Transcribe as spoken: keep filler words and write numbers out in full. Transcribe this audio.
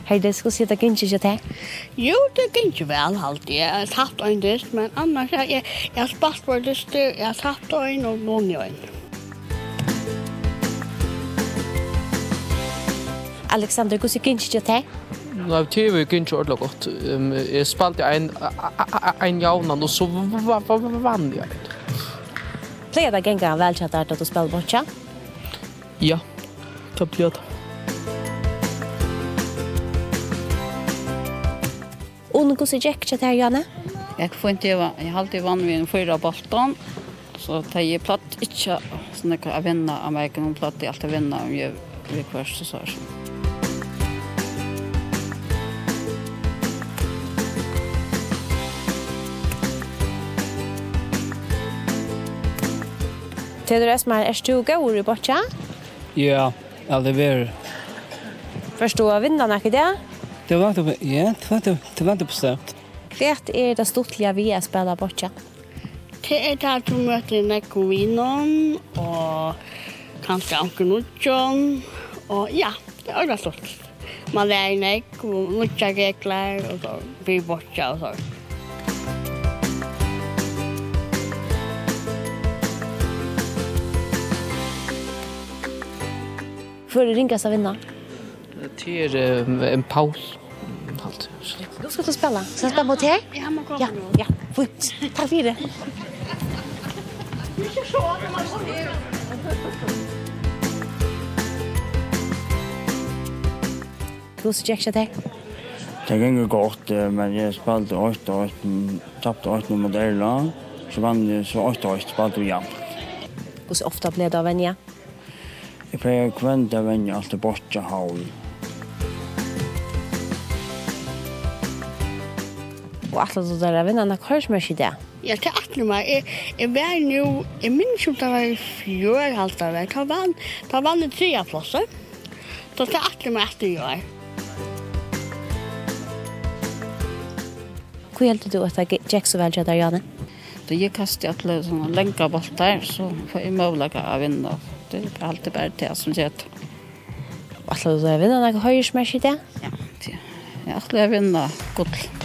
Herdis, hvussu er tað gingið hjá tær? Jú, tað er gingið væl, haldi eg. Eg havi tapt ein dyst, men annars, eg, eg, eg havi spælt tveir dystir, eg havi tapt ein og vunnið ein. Alexander, hvussu er gingið hjá tær? Nei, tað er gingið ordiliga gott. Ehm, eg spældi ein, a-, a-, a-, a-, ein javnan, og so v-, v-, v-, v-, vann eg ein. Plagar tað at ganga væl hjá tær, tá tú spælir boccia? Ja, tað plagar tað. Og hvussu gekk hjá tær, Jane? Gekk fínt, eg var, eg haldi, eg vann við ein fýra bóltum, so tað, eg plagdi ikki so nógv at vinna á mær, hon plagdi altíð at vinna um eg viðhvørt, so, so, so. Theodor Esmar, ert tú góður í boccia? Ja, ja, tað verður. Fert tú at vinna nakað í dag? Tað vænti eg, ja, tað vænti eg, tað vænti eg bestemt. Hvat er tað stuttliga við at spæla boccia? Tað er tað, at tú møtir nógvum vinum og kanska onkrum nýggjum. Og ja, tað er ordiliga stuttligt. Man lærir nógv og nýggjar reglur og so, við boccia og so. Hvør er ringast at vinna? Tað er, eh, ein Paul. Alt. Nú skalt tú spæla. Skalt tú spæla móti her? Ja, hann má koma nú. Ja, fínt. Takk fyri. Hvussu gekk hjá tær? Tað gekk gott, eh, men eg spældi eitt og eitt, mm, tapti eitt null móti Erla. So vann eg so eitt og eitt, spældi javnt. Hvussu ofta plagar tú at venja? Eg plagi hvønn dag at venja, alt í Boccia Havn. Og ætlar tú tær at vinna nakað hoyrimerki í dag? Ja, tað ætli eg mær. Eg, eg var nú, eg minnist ikki, um tað var í fjør, haldi eg var. Tá vann, tá vann eg triðja plássið. So tað ætli eg mær aftur í ár. Hví heldur tú, at tað ge-, gekk so væl hjá tær, Jane? Tá eg kasti allar sovorðnar langar bóltar, so fái eg møguleika at vinna. Tað er altíð bara tað sum gevur. Ætlar tú at vinna nakað hoyrimerki í dag? Ja, tað, eg ætli at vinna gull.